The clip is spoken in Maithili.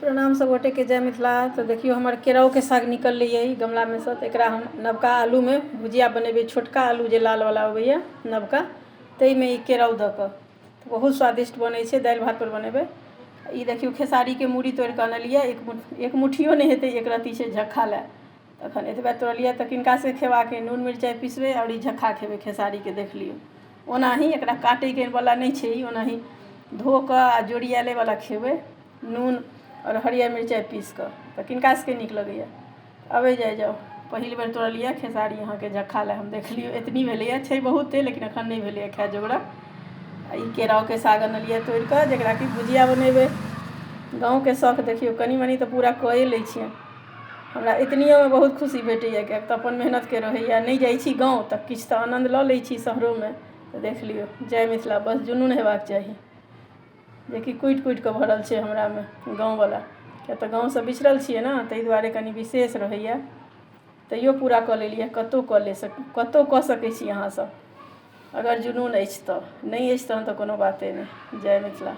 प्रणाम सब गोटेके, जय मिथिला। तऽ देखियौ, हमर केराउके साग निकललैए ई गमलामे सँ। तऽ एकरा हम नवका आलूमे भुजिया बनेबै। छोटका आलू जे लालवला अबैए नवका, ताहिमे ई केराउ दऽ कऽ बहुत स्वादिष्ट बनै छै। दालि भातपर बनेबै। ई देखियौ, खेसारीके मूड़ी तोड़ि कऽ अनलियै। एक मुट्ठियो नहि हेतै, एक रत्ती छै झक्खा लए। तखन एतबे तोड़लियै तऽ किनका से खेबाके? नून मिरचाइ पिसबै आओर ई झक्खा खेबै खेसारीके। देख लियौ, ओनाही एकरा काटैके वला नहि छै। ई ओनाही धो कऽ आ जोड़ियाएलेवला खेबै, नून आओर हरियर मिरचाइ पीस कऽ। तऽ किनका सबके नीक लगैए? अबै जाइ जाउ। पहिल बेर तोड़लियै खेसारी अहाँके झक्खा लए। हम देख लियौ, एतनी भेलैए। छै बहुते, लेकिन एखन नहि भेलैए खाय जोगरक। आ ई केराउके साग अनलियै तोड़ि कऽ, जकरा कि भुजिया बनेबै। गाँवके शौख देखियौ, कनि मनि तऽ पूरा कए लै छियै। हमरा एतनियोमे बहुत खुशी भेटैए, किएक तऽ अपन मेहनतके रहैए। नहि जाइ छी गाँव तऽ किछु तऽ आनन्द लऽ लै छी शहरोमे। तऽ देख लियौ, जय मिथिला। बस जुनून हेबाक चाही, जेकि कुटि कुटि कऽ भरल छै हमरामे गाँववला, किएक तऽ गाँवसँ बिछड़ल छियै ने, ताहि दुआरे कनि विशेष रहैए। तैयो पूरा कऽ लेलियै। कतहु कऽ ले सक, कतहु कऽ सकै छी अहाँसभ, अगर जुनून अछि तऽ। नहि अछि तहन तऽ कोनो बाते नहि। जय मिथिला।